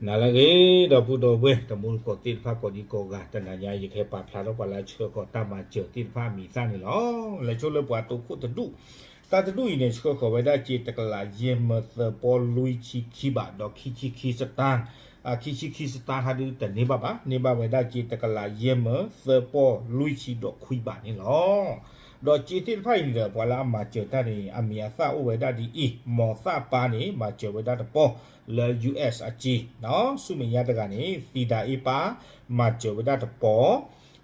နၤလၢအဂ့ၤ ဒီပုၢ်ဒီဝဲၢ် တံၤသကိးသ့ၣ်တဖၣ် ကိးဒံကိးဂၤ, တနၤညါ ယကဟဲပာ်ဖျါထီၣ်ပှၤလၢအဆှၢဃီၤတၢ်မၤစၢၤသ့ၣ်တဖၣ်အမံၤအသၣ်န့ၣ်လီၤ. လဲၤဆိလၢပှၤတိခိၣ်တဒူၣ်, တၢ်တဒူၣ်အံၤန့ၣ် ဆှၢဃီၤဝဲဒၣ်က့ တကလးယဲၢ်မၢသၢပီၢ်လွံၢ်ဆံခံဘး ဒီးခံဆံခံစတၣ်, ခံဆံခံစတၣ်ဟးဒုတန့ၢ်ဘၣ်ဘၣ်, န့ၢ်ဘၣ်ဝဲဒၣ်က့ တကလးယဲၢ်မၢသၢပီၢ်လွံၢ်ဆံဒီးခွံဘးန့ၣ်လီၤ. ဒီးက့သ့ၣ်တဖၣ်အံၤန့ၣ်ဒီး ပှၤလၢအမၤစၢၤတၢ်န့ၣ် အမံၤအသၣ်အိၣ်ဝဲဒၣ်ဒ်အံၤ, မီၤသၣ်ပၢ်န့ၣ် မၤစၢၤဝဲဒၣ်တပီၢ် လၢ US အက့, ဆူမဲာ်ညါတဂၤန့ၣ် သံဒၤအ့ပၢ် မၤစၢၤဝဲဒၣ်တပီၢ်,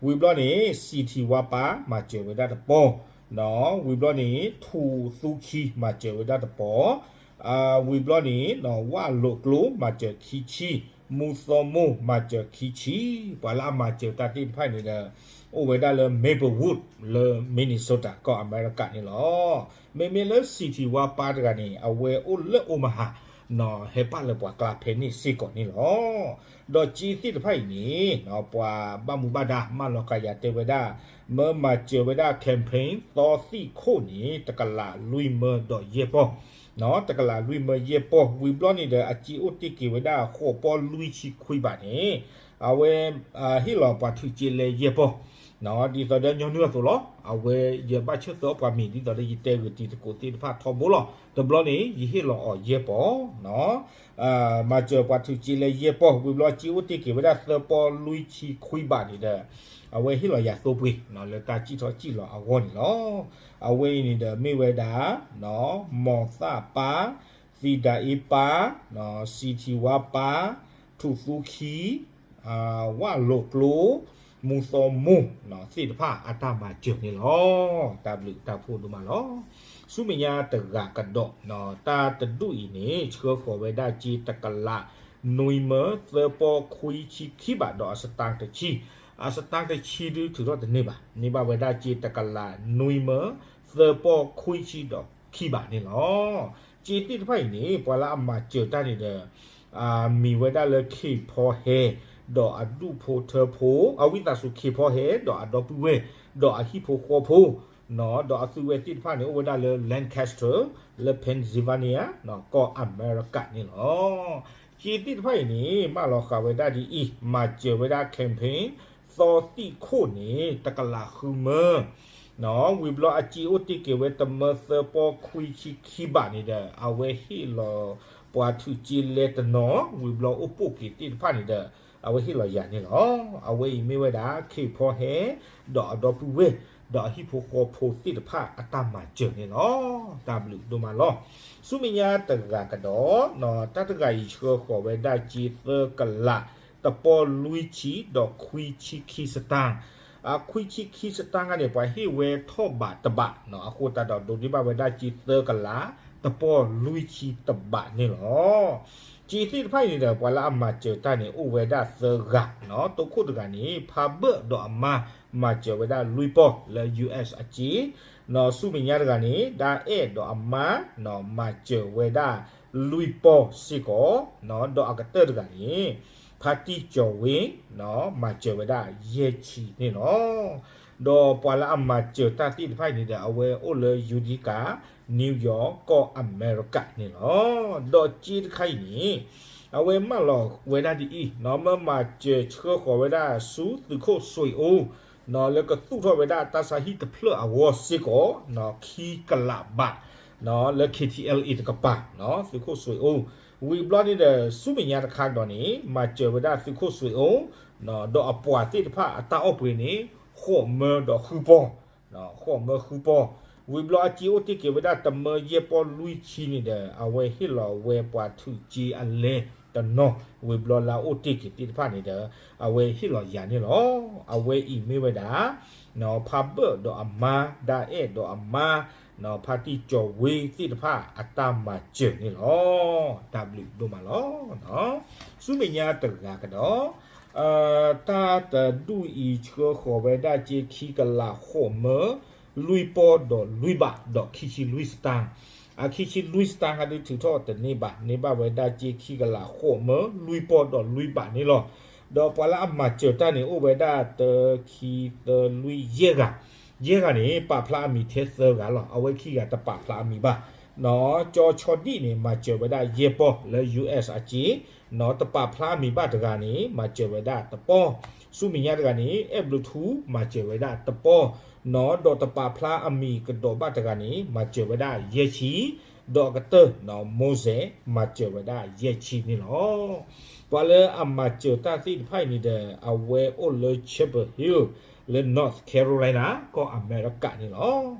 ဝံၤဘျီန့ၣ် စံထံဝါပၢ် မၤစၢၤဝဲဒၣ်တပီၢ်, ဝံၤဘျီန့ၣ် ထူးသူခံ မၤစၢၤဝဲဒၣ်တပီၢ်, ဝံၤဘျီန့ၣ် ဝၣ်လိာ်ကျိ မၤစၢၤခံဆံ, မူသီမိၢ် မၤစၢၤခံဆံ, ပှၤလၢအမၤစၢၤတၢ်သ့ၣ်တဖၣ်န့ၣ်ဒီး အိၣ်ဝဲဒၣ်လၢ Maplewood လၢ Minnesota ကီၢ်အမဲရကၤန့ၣ်လီၤ. မ့မ့ၢ်လၢ စံထံဝါပၢ်တဂၤန့ၣ် အဝဲအိၣ်လၢ Omaha ဟဲပာ်လၢပှၤကျါဖဲန့ၣ်စ့ၢ်ကီးန့ၣ်လီၤ. ဒီးက့သ့ၣ်တဖၣ်အံၤန့ၣ် ပှၤဘၣ်မူဘၣ်ဒါ မၢလီၤဃာ်ယၤတဲဝဲဒၣ် မၢမၤစၢၤဝဲဒၣ် campaign သီသံၣ်ခိၣ်န့ၣ် တကလးလွံၢ်မၢဒီးယဲၢ်ပီၢ်, တကလးလွံၢ်မၢယဲၢ်ပီၢ်, ဝံၤဘျီန့ၣ်ဒီး အစ့အိၣ်တ့ၢ်က့ၤဝဲဒၣ် ဃိးပီၢ်လွံၢ်ဆံခွံဘးန့ၣ် အဝဲ ဟ့ၣ်လီၤပှၤထုးက့လဲယဲၢ်ပီၢ်, ဒ်သိးဒီးညီနုၢ်အသိးလီၤ. အဝဲယဘၣ်ဆၢသၢအီၣ်ပှၤမံၤ ဒ်သိးဒီးယတဲဂ့ၤတံၤသကိးသ့ၣ်တဖၣ်ထီဘိလီၤ. တဘျီန့ၣ် ယဟ့ၣ်လီၤအီၤယဲၢ်ပီၢ် မၤစၢၤပှၤထုးက့လဲယဲၢ်ပီၢ်, ဝံၤဘျီစ့အိၣ်တ့ၢ်က့ၤဝဲဒၣ်သၢပီၢ်လွံၢ်ဆံခွံဘးန့ၣ်ဒီး အဝဲဟ့ၣ်လီၤယၤသိပှ့ၤ လၢတၢ်စံၣ်ထီၣ်စံၣ်လီၤအဂီၢ်န့ၣ်လီၤ. အဝဲအံၤန့ၣ်ဒီးမ့ၢ်ဝဲဒၣ် မီၤသၣ်ပၢ်, သံဒၤအ့ပၢ်, စံထံဝါပၢ်, ထူးသူခံ, ဝၣ်လိာ်ကျိ, မူသီမိၢ်သ့ၣ်တဖၣ်အတၢ်မၤစၢၤန့ၣ်လီၤ. တၢ်ဘျုးတၢ်ဖှိၣ်ဒိၣ်မးလီၤ. ဆူမဲာ်ညါတဂၤကဒီး တၢ်တဒူၣ်အံၤန့ၣ် ဆှၢဃီၤဝဲဒၣ်က့ တကလးနွံမၢသၢပီၢ်ခွံဆံခံဘးဒီးအစတၣ်တဆံ, အစတၣ်တဆံဒုထုးထီၣ်တန့ၢ်ဘၣ်, န့ၢ်ဘၣ်ဝဲဒၣ်က့ တကလးနွံမၢသၢပီၢ်ခွံဆံဒီးခံဘးန့ၣ်လီၤ. က့သ့ၣ်တဖၣ်အံၤန့ၣ် ပှၤလၢအမၤစၢၤတၢ်န့ၣ်ဒီး မံၤဝဲဒၣ်လၢ ခ့ၣ်ဖီဟဲ ဒီးအဒူၣ်ဖိထၢဖိ, အဝံသးစူၤ ခ့ၣ်ဖီဟဲ ဒီးအဒီပုၢ်ဝဲၢ်, ဒီးအဟံၣ်ဖိဃီဖိ, ဒီးအသုဝဲသ့ၣ်တဖၣ်န့ၣ် အိၣ်ဝဲဒၣ်လၢ Lancaster လၢ Pennsylvania ကီၢ်အမဲရကၤန့ၣ်လီၤ. က့သ့ၣ်တဖၣ်အံၤန့ၣ် မၢလီၤဃာ်ဝဲဒၣ်ဒ်အံၤ, မၤစၢၤဝဲဒၣ် campaign သီသံၣ်ခိၣ်န့ၣ် တကလးဃုမၢ ဝံၤဘျီအစ့အိၣ်တ့ၢ်က့ၤဝဲ တမၢသၢပီၢ်ခွံဆံခံဘးန့ၣ်ဒီး အဝဲဟ့ၣ်လီၤပှၤထုးက့လဲတနီၤ, ဝံၤဘျီအိၣ်ပိာ်က့ၤသ့ၣ်တဖၣ်န့ၣ်ဒီး အဝဲဟ့ၣ်လီၤယၤန့ၣ်လီၤ. အဝဲအံၤမ့ၢ်ဝဲဒၣ် ခ့ၣ်ဖီဟဲ ဒီးအဒီပုၢ်ဝဲၢ်, ဒီးအဟံၣ်ဖိဃီဖိသ့ၣ်တဖၣ်အတၢ်မၤစၢၤန့ၣ်လီၤ. တၢ်ဘျုးဒိၣ်မးလီၤ. ဆူမဲာ်ညါတဂၤကဒီး, တၢ်တဂၤအံၤဆှၢဃီၤဝဲဒၣ်က့သၢကလး တပီၢ်လွံၢ်ဆံဒီးခွံဆံခံစတၢ်, အခွံဆံခံစတၢ်ခါန့ၣ် ပှၤဟ့ၣ်ဝဲထီၣ်ဘးတဘး, အဃိသတးဒီးဒိးန့ၢ်ဘၣ်ဝဲဒၣ်က့သၢကလး တပီၢ်လွံၢ်ဆံတဘးန့ၣ်လီၤ. က့သ့ၣ်တဖၣ်အံၤန့ၣ်ဒီး ပှၤလၢအမၤစၢၤတၢ်န့ၣ် အိၣ်ဝဲဒၣ်သၢဂၤ, တိခိၣ်တဂၤန့ၣ် ဖးဘၢၣ်ဒီးအမါ မၤစၢၤဝဲဒၣ်လွံၢ်ပီၢ်လၢ US အစ့, ဆူမဲာ်ညါတဂၤန့ၣ် ဒၣ်အဲၣ်ဒီးအမါ မၤစၢၤဝဲဒၣ်လွံၢ်ပီၢ်စ့ၢ်ကီး, ဒီးအကတၢၢ်တဂၤန့ၣ် ဖါတံၢ်ကၠီၤဝ့ မၤစၢၤဝဲဒၣ်ယဲၢ်ဆံန့ၣ်လီၤ. ဒီးပှၤလၢအမၤစၢၤတၢ်သ့ၣ်တဖၣ်အံၤန့ၣ်ဒီး အဝဲအိၣ်လၢ Utica, New York ကီၢ်အမဲရကၤန့ၣ်လီၤ. ဒီးက့တခါအံၤန့ၣ် အဝဲမၢလီၤဝဲဒၣ်ဒ်အံၤ, မၢမၤစၢၤဆှၢဃီၤဝဲဒၣ်ဆူသုးခိၣ်စွ့ၤအိၣ် လၢကသူၣ်ထီၣ်ဝဲဒၣ်တၢ်ဆါဟံၣ်တဖျၢၣ်အဂီၢ်စ့ၢ်ကီး ခံကလးဘး လၢ KTLA တကပၤ, သုးခိၣ်စွ့ၤအိၣ်, ဝံၤဘျီန့ၣ်ဒီး ဆူမဲာ်ညါတခါကဒီးန့ၣ် မၤစၢၤဝဲဒၣ်သုးခိၣ်စွ့ၤအိၣ် ဒီးအပှၤသ့ၣ်တဖၣ်အတၢ်အီၣ်ပှ့ၤန့ၣ် ဃိးမၢဒီးဃုပီၢ်, ဃိးမၢဃုပီၢ်, ဝံၤဘျီအစ့အိၣ်တ့ၢ်က့ၤဝဲဒၣ်တမၢယဲၢ်ပီၢ်လွံၢ်ဆံန့ၣ်ဒီး အဝဲဟ့ၣ်လီၤဝဲပှၤထုးက့အလဲတနီၤ, ဝံၤဘျီလၢအအိၣ်တ့ၢ်က့ၤသ့ၣ်တဖၣ်န့ၣ်ဒီး အဝဲဟ့ၣ်လီၤယၤန့ၣ်လီၤ. အဝဲအံၤမ့ၢ်ဝဲဒၣ် ဖးဘၢၣ်ဒီးအမါ, ဒၣ်အဲၣ်ဒီးအမါ, ဖါတံၢ်ကၠီၤဝ့သ့ၣ်တဖၣ်အတၢ်မၤစၢၤန့ၣ်လီၤ. တၢ်ဘျုးဒိၣ်မးလီၤ. ဆူမဲာ်ညါတဂၤကဒီး, တၢ်တဒူၣ်အံၤဆှၢဃီၤဝဲဒၣ်က့ခံကလးဃိးမၢ လွံၢ်ပီၢ်ဒီးလွံၢ်ဘး ဒီးခံဆံလွံၢ်စတၢ်, အခံဆံလွံၢ်စတၢ်ခါဒုးထုးထီၣ်တန့ၢ်ဘၣ်, န့ၢ်ဘၣ်ဝဲဒၣ်က့ခံကလးဃိးမၢ လွံၢ်ပီၢ်ဒီးလွံၢ်ဘးန့ၣ်လီၤ. ဒီးပှၤလၢအမၤစၢၤတၢ်န့ၣ် အိၣ်ဝဲဒၣ်တၢ ခံ သၢ လွံၢ် ယဲၢ်ဂၤ, ယဲၢ်ဂၤန့ၣ် ပာ်ဖျါအမံၤထဲသၢဂၤလီၤ. အဝဲခံဂၤတပာ်ဖျါအမံၤဘၣ်. ကၠီဆီဒံၣ်န့ၣ် မၤစၢၤဝဲဒၣ်ယဲၢ်ပီၢ်လၢ ယူၣ်အ့ၣ် အစ့, တပာ်ဖျါအမံၤဘၣ်တဂၤန့ၣ် မၤစၢၤဝဲဒၣ်တပီၢ်, ဆူမဲာ်ညါတဂၤန့ၣ် အဲၣ်ဘျုးထူ မၤစၢၤဝဲဒၣ်တပီၢ်, ဒီးတပာ်ဖျါအမံၤကဒီးဘၣ်တဂၤန့ၣ် မၤစၢၤဝဲဒၣ်ယဲၢ်ဆံ, ဒီးအကတၢၢ် မိၢ်စဲး မၤစၢၤဝဲဒၣ်ယဲၢ်ဆံန့ၣ်လီၤ. ပှၤလၢအမၤစၢၤတၢ်သ့ၣ်တဖၣ်အံၤန့ၣ်ဒီး အဝဲအိၣ်လၢ Chapel Hill လၢ North Carolina ကီၢ်အမဲရကၤန့ၣ်လီ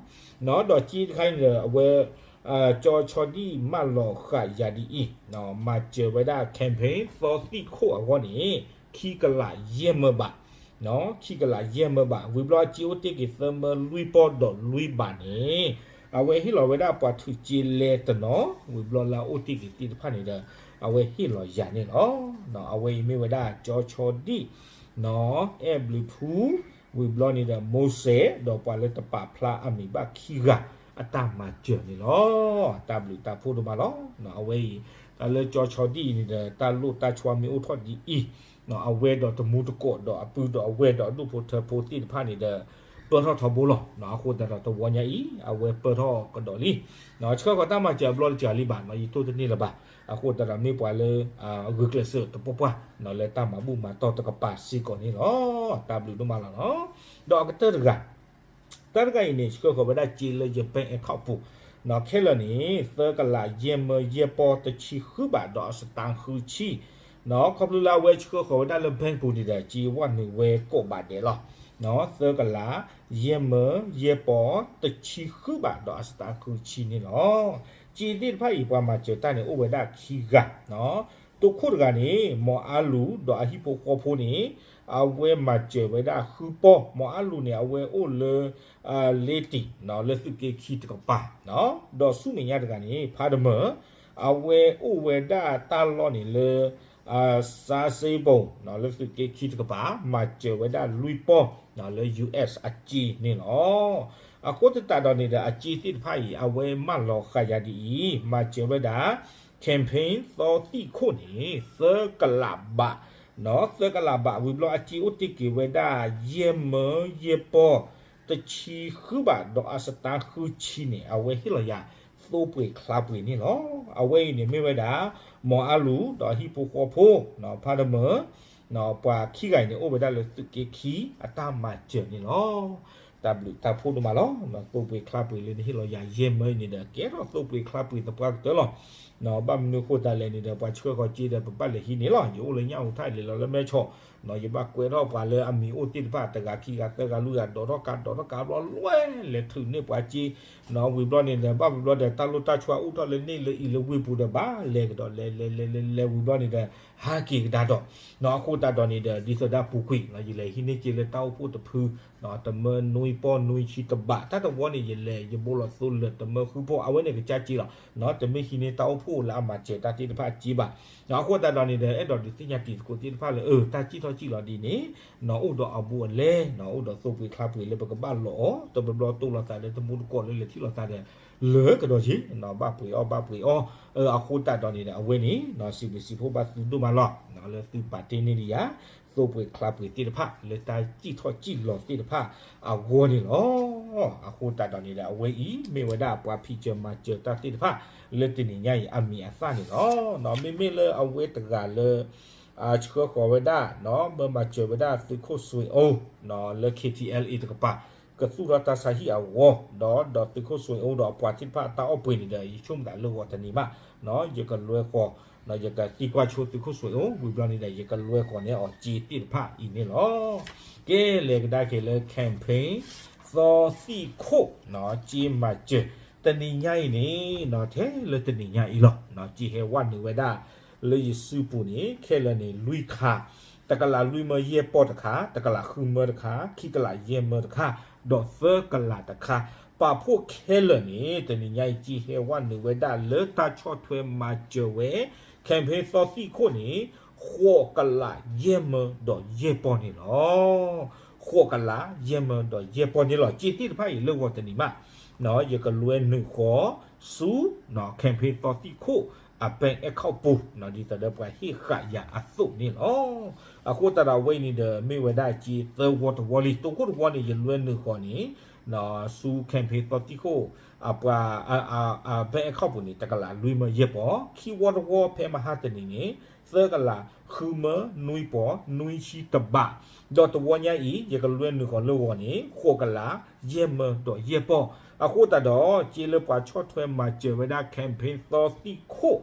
ၤ. ဒီးစ့တခါအံၤန့ၣ်ဒီး အဝဲ ကၠီဆီဒံၣ်မၢလီၤဃာ်ယၤဒ်အံၤ, မၤစၢၤဝဲဒၣ် campaign သီသံၣ်ခိၣ်အဂီၢ်န့ၣ် ခံကလးယဲၢ်မၢဘး, ခံကလးယဲၢ်မၢဘး, ဝံၤဘျီအစ့အိၣ်တ့ၢ်က့ၤသၢမၢလွံၢ်ပီၢ်ဒီးလွံၢ်ဘးန့ၣ် အဝဲဟ့ၣ်လီၤဝဲဒၣ်ပှၤထုးစ့လဲတနီၤ, ဝံၤဘျီလၢအအိၣ်တ့ၢ်က့ၤသ့ၣ်တဖၣ်န့ၣ်ဒီး အဝဲဟ့ၣ်လီၤယၤန့ၣ်လီၤ. အဝဲအံၤမ့ၢ်ဝဲဒၣ်ကၠီဆီဒံၣ် အဲၣ်ဘျုးထူ ဝံၤဘျီန့ၣ်ဒီး မိၢ်စဲး ဒီးပှၤလၢတပာ်ဖျါအမံၤဘၣ်ခံဂၤ အတၢ်မၤစၢၤန့ၣ်လီၤ. တၢ်ဘျုးတၢ်ဖှိၣ်ဒိၣ်မးလီၤ. အဝဲအံၤ တၢ်လၢကၠီဆီဒံၣ်အံၤန့ၣ်ဒီး တၢ်လိၣ်တၢ်ဆှါမ့ၢ်အိၣ်ထီၣ်ဒ်အံၤ, အဝဲဒီးတမူတကိးဒီးအပုၢ်ဒီးအဝဲၢ်ဒီးအဒူၣ်ဖိထၢဖိသ့ၣ်တဖၣ်န့ၣ်ဒီး ပၢၢ်ထီၣ်ထီဘိလီၤ. အဃိသတးဒီးတဝီညါအံၤ အဝဲပၢၢ်ထီၣ်ကဒီးလံ. ဆှၢဃီၤတၢ်မၤစၢၤအဘျီတစှၤလံဘၣ်, ယတိၢ်တန့ၢ်လၢၤဘၣ်. အဃိသတးဒီးမ့ၢ်ပှၤလၢ ဂုာ်ကျဲးစၢးတပှၢ်ပှၢ် လၢတၢ်မၤဘူၣ်မၤတီၢ်တကပၤစ့ၢ်ကီးန့ၣ်လီၤ. တၢ်ဘျုးဒိၣ်မးလီၤ. ဒီးအကတၢၢ်တဂၤ တၢ်တဂၤအံၤန့ၣ် ဆှၢဃီၤဝဲဒၣ်စ့လၢယ bank account ပူၤ, ခဲလၢာ်န့ၣ် သၢကလးယဲၢ်မၢယဲၢ်ပီၢ်တဆံဃုဘးဒီးအစတါဃုဆံ, ခီဖျိလၢအဝဲဆှၢဃီၤဝဲဒၣ်လၢ bank ပူၤန့ၣ်ဒီး စ့ဝဲနုာ်ဝဲကိးဘးဒဲးလီၤ. သၢကလးယဲၢ်မၢယဲၢ်ပီၢ်တဆံဃုဘးဒီးအစတါဃုဆံန့ၣ်လီၤ. စ့သ့ၣ်တဖၣ်အံၤ ပှၤမၤစၢၤတၢ်န့ၣ် အိၣ်ဝဲဒၣ်ခံဂၤ တိခိၣ်တဂၤန့ၣ် မ်အါလူၤဒီးအဟံၣ်ဖိဃီဖိန့ၣ် အဝဲမၤစၢၤဝဲဒၣ်ဃုပီၢ်, မ်အါလူၤန့ၣ် အဝဲအိၣ်လၢ လ့တံၢ် လၢသုးက့ခံတကပၤ, ဒီးဆူမဲာ်ညါတဂၤန့ၣ် ဖါတမၢၢ် အဝဲအိၣ်ဝဲဒၣ်တၢ်လီၢ်န့ၣ်လၢ စါစ့ဘိၣ် လၢသုးက့ခံတကပၤ မၤစၢၤဝဲဒၣ်လွံၢ်ပီၢ် လၢ ယူၣ်အ့ၣ် အစ့န့ၣ်လီၤ. အဃိသတးဒီးန့ၣ်ဒီး အစ့သ့ၣ်တဖၣ်အံၤ အဝဲမၢလီၤဃာ်ယၤဒ်အံၤ, မၤစၢၤဝဲဒၣ် campaign သီသံၣ်ခိၣ်န့ၣ် သၢကလးဘး, သၢကလးဘး ဝံၤဘျီအစ့အိၣ်တ့ၢ်က့ၤဝဲဒၣ် ယဲၢ်မၢယဲၢ်ပီၢ်တဆံဃုဘးဒီးအစတါဃုဆံန့ၣ် အဝဲဟ့ၣ်လီၤယၤ သိပှ့ၤချါပှ့ၤန့ၣ်လီၤ. အဝဲအံၤန့ၣ်မ့ၢ်ဝဲဒၣ် မ်အါလူၤဒီးအဟံၣ်ဖိဃီဖိ ဖါတမၢၢ် ပှၤခံဂၤအံၤန့ၣ် အိၣ်ဝဲဒၣ်လၢသုးက့ခံ အတၢ်မၤစၢၤန့ၣ်လီၤ. တၢ်ဘျုးတၢ်ဖှိၣ်ဒိၣ်မးလီၤ. သိပှ့ၤချါပှ့ၤလၢနဟ့ၣ်လီၤယၤယဲၢ်မၢအံၤန့ၣ်ဒီး ကဲထီၣ်သိပှ့ၤချါပှ့ၤသပှၢ်ကတၢၢ်လီၤ. ဘၣ်မနုၤအဃိသတးလဲၣ်န့ၣ်ဒီး ပှၤဆှၢဃီၤစ့ဒီး ပဘၣ်လဲၤဟံးန့ၢ်လီၤ. ယအိၣ်လၢညၣ်အူထၣ် လဲၤလီၤလၢမဲၢ်ဆီး ယဘၣ်ကွဲးထီၣ်ပှၤလၢအမံၤအိၣ်သ့ၣ်တဖၣ် တဂၤခံဂၤသၢဂၤလွံၢ်ဂၤ ဒိးထီၣ်ကး ဒိးထီၣ်ကးဘျီ လဲၤထုးန့ၢ်ပှၤစ့ ဝံၤဘျီန့ၣ်ဒီး ဘၣ်ဘျီဒီး တၢ်လိၣ်တၢ်ဆှါအိၣ်ထီၣ်လၢန့ၣ်လၢအံၤလၢဝ့ၢ်ပူၤဒီး ဘၣ်လဲၤကဒီး လဲၤလဲၤလဲၤလဲၤလဲၤ ဝံၤဘျီန့ၣ်ဒီး ဟးက့ၤကဒါဒီး အဃိသတးဒီးန့ၣ်ဒီး ဒ်သိးဒၣ်ပူၤကွံာ် ယလဲၤဟံးန့ၢ်စ့လၢတၢ်အိၣ်ဖှိၣ်တဖု တမၢနွံပီၢ်နွံဆံတဘး တၢ်တဝီန့ၣ် ယလဲၤယဘိလီၤသိလၢာ် တမၢဃုပီၢ် အဝဲန့ၣ်ကစၢ်စ့လီၤ. တမ့ၢ်ဟံးန့ၢ်တၢ်အိၣ်ဖှိၣ်လၢအမၤစၢၤတၢ်သ့ၣ်တဖၣ်စ့ဘၣ်. အဃိသတးဒီးန့ၣ်ဒီး အဲၣ်ဒိးဒုးသ့ၣ်ညါတံၤသကိးသ့ၣ်တဖၣ်လၢ တၢ်စံၣ်ထီၣ်စံၣ်လီၤဒ်န့ၣ် အိၣ်ဒီးအဘူးအလဲ အိၣ်ဒီးသိပှ့ၤချါပှ့ၤလၢပကဘၣ်လီၤအီၤ တဘျီဘျီတိၢ်လိာ်သးဒီးတမူတကိးလၢလဲၤထံၣ်လိာ်သးဒီး လၢကဒီးက့ၤ ဘၣ်ပှ့ၤအီၣ်ဘၣ်ပှ့ၤအီၣ် အဃိသတးဒီးန့ၣ်ဒီး အဝဲန့ၣ် စံးဘျုးစံးဖှိၣ်ဘၣ်သုဒိၣ်မးလီၤ. လၢသုပာ်တ့ၢ်န့ၢ်ဒံးယၤ သိပှ့ၤချါပှ့ၤသ့ၣ်တဖၣ် လၢတၢ်စံၣ်ထီၣ်စံၣ်လီၤသ့ၣ်တဖၣ်အဂီၢ်န့ၣ်လီၤ. အဃိသတးဒီးန့ၣ်ဒီး အဝဲအံၤ မ့ၢ်ဝဲဒၣ်ပှၤဖံးစၢၤမၤစၢၤတၢ်သ့ၣ်တဖၣ် လၢတနံၤညါအံၤအမံၤအသၣ်န့ၣ်လီၤ. မ့မ့ၢ်လၢအဝဲတဂၤလၢ ဆှၢဃီၤဝဲဒၣ် မၢမၤစၢၤဝဲဒၣ်သုးခိၣ်စွ့ၤအိၣ် လၢ K T L A တကပၤ ကသူၣ်ထီၣ်တၢ်ဆါဟံၣ်အဂီၢ် ဒီးဒီးသုးခိၣ်စွ့ၤအိၣ်ဒီးအပှၤသ့ၣ်တဖၣ်တၢ်အီၣ်ပှ့ၤန့ၣ်ဒီး ယဆိကမိၣ်သးလၢဂီၤတနံၤမး ယကလွဲဃီၤ ယကသံကွၢ်ဆိသုးခိၣ်စွ့ၤအိၣ် ဝံၤဘျီန့ၣ်ဒီး ယကလွဲဃီၤန့ၢ်အီၤစ့သ့ၣ်တဖၣ်အံၤန့ၣ်လီၤ. ကဲ လဲၤကဒါက့ၤလၢ campaign သီသံၣ်ခိၣ် စ့မၤစၢၤ တနံၤညါအံၤန့ၣ် ထဲလၢတနံၤညါအံၤလီၤ စ့ဟဲဝဲနုာ်ဝဲဒၣ် လၢယစုပူၤန့ၣ် ခဲလၢာ်န့ၣ် လွံၢ်ခါ, တကလးလွံၢ်မၢယဲၢ်ပီၢ်တခါ, တကလးဃုမၢတခါ, ခံကလးယဲၢ်မၢတခါ, ဒီးသၢကလးတခါ, ပာ်ဖှိၣ်ခဲလၢာ်န့ၣ် တနံၤညါအံၤ စ့ဟဲဝဲနုာ်ဝဲဒၣ်လၢတၢ်ဆီၣ်ထွဲမၤစၢၤဝဲ campaign သီသံၣ်ခိၣ်န့ၣ် ဃိးကလးယဲၢ်မၢဒီးယဲၢ်ပီၢ်န့ၣ်လီၤ. ဃိးကလးယဲၢ်မၢဒီးယဲၢ်ပီၢ်န့ၣ်လီၤ. စ့သ့ၣ်တဖၣ်အံၤလၢဂီၤတနံၤမး ယကလွဲနုာ်ဃီၤဆူ campaign သီသံၣ်ခိၣ် အ bank account ပူၤ ဒ်သိးဒီးပှၤဟ့ၣ်ဃာ်ယၤအသိးန့ၣ်လီၤ. အဃိသတးဒီးအဝဲအံၤန့ၣ်ဒီး မ့ၢ်ဝဲဒၣ်စ့သၢဝီတဝီလံ. တိခိၣ်တဝီန့ၣ် ယလွဲနုာ်ဃီၤန့ၣ် ဆူ campaign သီသံၣ်ခိၣ် အပှၤ အ bank account ပူၤန့ၣ် တကလးလွံၢ်မၢယဲၢ်ပီၢ်, ခံဝီတဝီဖဲမဟါတနံၤန့ၣ် သၢကလးဃုမၢနွံပီၢ်နွံဆံတဘး, ဒီးတဝီညါအံၤ ယကလွဲနုာ်ဃီၤလၢဂီၤန့ၣ် ဃိးကလးယဲၢ်မၢဒီးယဲၢ်ပီၢ်. အဃိသတးဒီး စ့လၢပှၤဆီၣ်ထွဲမၤစၢၤဝဲဒၣ် campaign သီသံၣ်ခိၣ်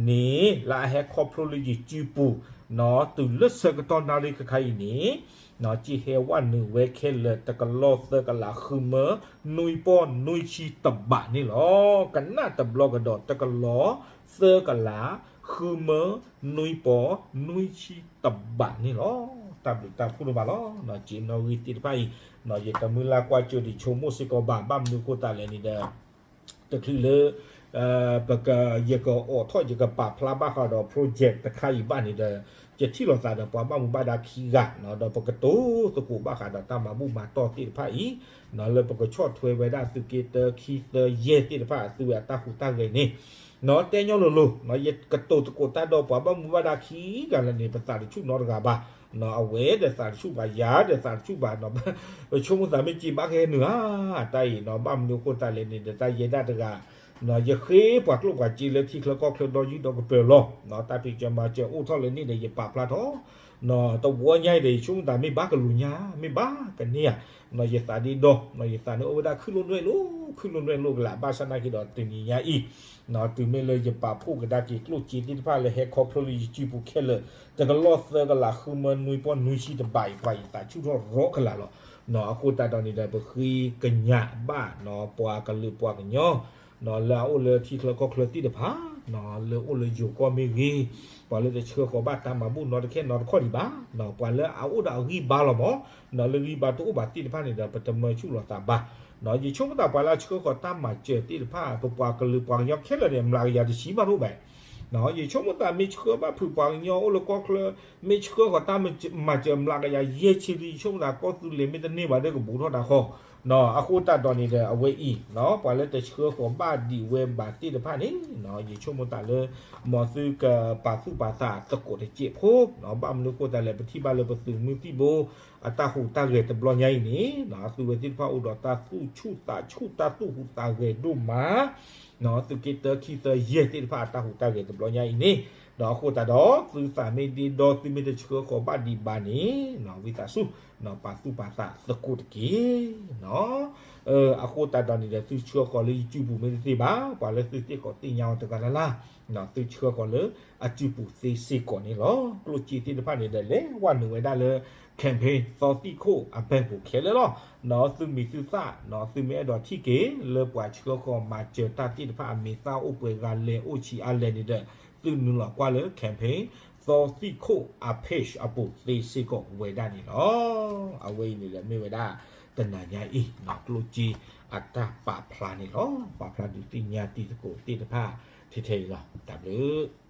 န့ၣ် လၢအဟဲခီဖျိလၢယစုပူၤ နီၢ် တုၤလၢဆၢကတီၢ်နၣ်ရံၣ်ခါခါအံၤန့ၣ် နီၢ် စ့ဟဲဝဲနုာ်ဝဲခဲလၢာ်တကလီၢ်သၢကလးဃုမၢနွံပီၢ်နွံဆံတဘးန့ၣ်လီၤ. ကနၣ်တဘျီကဒီး တကလီၢ်သၢကလးဃုမၢနွံပီၢ်နွံဆံတဘးန့ၣ်လီၤ. တၢ်ဘျုးတၢ်ဖှိၣ်ဒိၣ်မးလီၤ. နီၢ် စ့နီၣ်ဂံၢ်သ့ၣ်တဖၣ်အံၤ နီၢ် ယတမုၢ်လၢ်ကွၢ်စိဒံးဆိကမိၣ်စ့ၢ်ကီးဘၣ်, ဘၣ်မနုၤအဃိသတးလဲၣ်န့ၣ်ဒီး တချုးလၢ ပက ယကအိးထီၣ် ယကပာ်ဖျါဘၣ်ဃးဒီး project တခါအံၤဘၣ်န့ၣ်ဒီး ယထံၣ်လိာ်သးဒီးပှၤဘၣ်မူဘၣ်ဒါခံဂၤ နီၢ် ဒီးပကတိၤသကိးဘၣ်ဃးဒီးတၢ်မၤဘူၣ်မၤတီၢ်သ့ၣ်တဖၣ်အံၤ နီၢ် လၢပကဆီၣ်ထွဲဝဲဒၣ်သုးက့တၢ ခံ သၢ ယဲၢ်သ့ၣ်တဖၣ် အသုဝဲအတၢ်ဟူးတၢ်ဂဲၤန့ၣ် နီၢ် တဲညီလိၤလိၤ နီၢ် ယကတိၤသကိးတၢ်ဒီးပှၤဘၣ်မူဘၣ်ဒါခံဂၤလၢာ်န့ၣ် ပသးတဆူၣ်နီတဂၤဘၣ်. နီၢ် အဝဲဒီးသးတဆူၣ်ဘၣ်, ယၤဒီးသးတဆူၣ်ဘၣ်, နီၢ် ပဆိကမိၣ်သးမ့ၢ်စ့ဘၣ်ကဟဲနုာ်ဧါ, တၢ်အံၤ နီၢ် ဘၣ်မနုၤအဃိသတးလဲၣ်န့ၣ်ဒီး တၢ်ယဲဒၣ်တဂၤ နီၢ် ယဃ့ပှၤကျိၣ်ပှၤစ့လၢထံချၢကီၢ်ချၢဒီယုၢ်ဒီကတၢၢ်လီၤ. နီၢ် တၢ်ဖံးစၢၤမၤစၢၤအိၣ်ထီၣ်လၢန့ၣ်ဒီး ယပာ်ဖျါထီၣ် နီၢ် တဝီညါအံၤဒီး ယဆိကမိၣ်သးမ့ၢ်ဘၣ်ကလူၤညါ မ့ၢ်ဘၣ်ကန့ၢ်ဧါ, နီၢ် ယသးဒ့ဒီ, နီၢ် ယသးန့ၣ်အိၣ်ဝဲဒၣ်ခုၣ်လိၣ်နွဲၣ်လိၤ ခုၣ်လိၣ်နွဲၣ်လိၤကလာ်, ဘၣ်ဆၣ်နာ်က့ဒီးတနံၤညါအံၤ နီၢ် တုၤမ့ၢ်လၢယပာ်ဖှိၣ်ကဒါက့ၤကျိၣ်စ့သ့ၣ်တဖၣ်လၢဟဲခီဖျိလၢယစုပူၤခဲလၢာ် တကလီၢ်သၢကလးဃုမၢနွံပီၢ်နွံဆံတဘးအံၤ ပှၤယသးဆူၣ်ထီၣ်ရီကလာ်လီၤ. နီၢ် အဃိသတးဒီးန့ၣ်ဒီး ပဃ့ကညးဘၣ် နီၢ် ပှၤကလုာ်ပှၤကညီ နီၢ် လၢအအိၣ်လၢထံချၢကီၢ်ချၢသ့ၣ်တဖၣ် နီၢ် လၢအိၣ်လၢယိၤကီၢ်မ့ၢ်ဂ့ၤ, ပှၤလၢတဆှၢဃီၤဘၣ်တၢ်မၤဘူၣ်နီတခဲနီတခီၣ်ဒံးဘၣ်, နီၢ် ပှၤလၢအအိၣ်ဒီးအဂံၢ်ဘါလီၤမး, နီၢ် လၢဂံၢ်ဘါတအိၣ်ဘၣ်သ့ၣ်တဖၣ်န့ၣ်ဒီး ပတမၢဆူၣ်လိာ်သးဘၣ်. နီၢ် ယဆိကမိၣ်သးပှၤလၢအဆှၢဃီၤတၢ်မၤစၢၤသ့ၣ်တဖၣ် ပပှၤကလုာ်ပှၤကညီခဲလၢာ်န့ၣ် မျးကယၤတဆံဘၣ်တအိၣ်ဘၣ်. နီၢ် ယဆိကမိၣ်သးမ့ၢ်ဆှၢဘၣ်ဖုးပှၤကညီအိၣ်လၢကီၢ်ချၢ မ့ၢ်ဆှၢဃီၤတၢ်မၤစၢၤမျးကယၤယဲၢ်ဆံလံ ယဆိကမိၣ်သးကီၢ်သူလ့ၤမ့ၢ်တန့ၢ်ဘၣ်ဒီးကဘူးထီၣ်တၢ်ဃီ, နီၢ် အဃိသတးဒီးန့ၣ်ဒီး အဝဲအံၤ နီၢ် ပှၤလၢတဆှၢဃီၤဘၣ်ဒံးဝဲဘၣ်သ့ၣ်တဖၣ်န့ၣ် နီၢ် ယဆိကမိၣ်သးလၢ မ်သုကပာ်သူၣ်ပာ်သးသကိးတစဲးဖိ, နီၢ် ဘၣ်မနုၤအဃိသတးလဲၣ် ပထံၣ်ဘၣ်လၢပသုးမုၢ်သံၣ်ဘိ အတၢ်ဟူးတၢ်ဂဲၤတဘျီညါအံၤန့ၣ် နီၢ် အသုဝဲသ့ၣ်တဖၣ်အိၣ်ဒီးတၢ်သူၣ်ဆူၣ်သးဆူၣ် တၢ်သူၣ်ဟူးသးဂဲၤဒိၣ်မး နီၢ် သုးက့တၢ ခံ သၢ ယဲၢ်သ့ၣ်တဖၣ်အတၢ်ဟူးတၢ်ဂဲၤတဘျီညါအံၤန့ၣ်, ဒီးအဃိသတးဒီး သုသးမ့ၢ်ဒ့ဒီ သုမ့ၢ်တဆှၢဃီၤဘၣ်ဒံးဘၣ်န့ၣ် နီၢ် ဝံသးစူၤ နီၢ် ပာ်သူၣ်ပာ်သးသကိးတက့ၢ်, နီၢ် အဃိသတးဒီးန့ၣ်ဒီး သုဆှၢဃီၤလၢယစုပူၤမ့ၢ်တသ့ဘၣ် ပှၤလၢသုသ့ၣ်ခီၣ်သ့ၣ်ညါအီၤတဂၤလၢ်လၢ်, နီၢ် သုဆှၢဃီၤလၢအစုပူၤသ့စ့ၢ်ကီးန့ၣ်လီၤ. ကျိၣ်စ့သ့ၣ်တဖၣ်န့ၣ်ဒီး လဲၤဝဲနုာ်ဝဲဒၣ်လၢ campaign သီသံၣ်ခိၣ်အ bank ပူၤခဲလၢာ်လီၤ. နီၢ် သုမံၤသုသၣ် နီၢ် သုမ့ၢ်အဲၣ်ဒိးထံၣ်က့ၤ လၢပှၤဆှၢဃီၤမၤစၢၤတၢ်သ့ၣ်တဖၣ်အမံၤသၣ်အိၣ်ပှဲၤဂၤလဲၣ် အိၣ်ဆံးအါလဲၣ်န့ၣ်ဒီး သုနုာ်လီၤကွၢ်လၢ campaign သီသံၣ်ခိၣ်အ page အပူၤသ့စ့ၢ်ကီးဝဲဒၣ်န့ၣ်လီၤ. အဝဲအံၤန့ၣ်ဒီးမ့ၢ်ဝဲဒၣ် တနၤညါအံၤ နီၢ် ကျိၣ်စ့အတၢ်ပာ်ဖျါန့ၣ်လီၤ. ပာ်ဖျါဒုးသ့ၣ်ညါတံၤသကိးသ့ၣ်တဖၣ် ထဲထဲအံၤလီၤ. တၢ်ဘျုး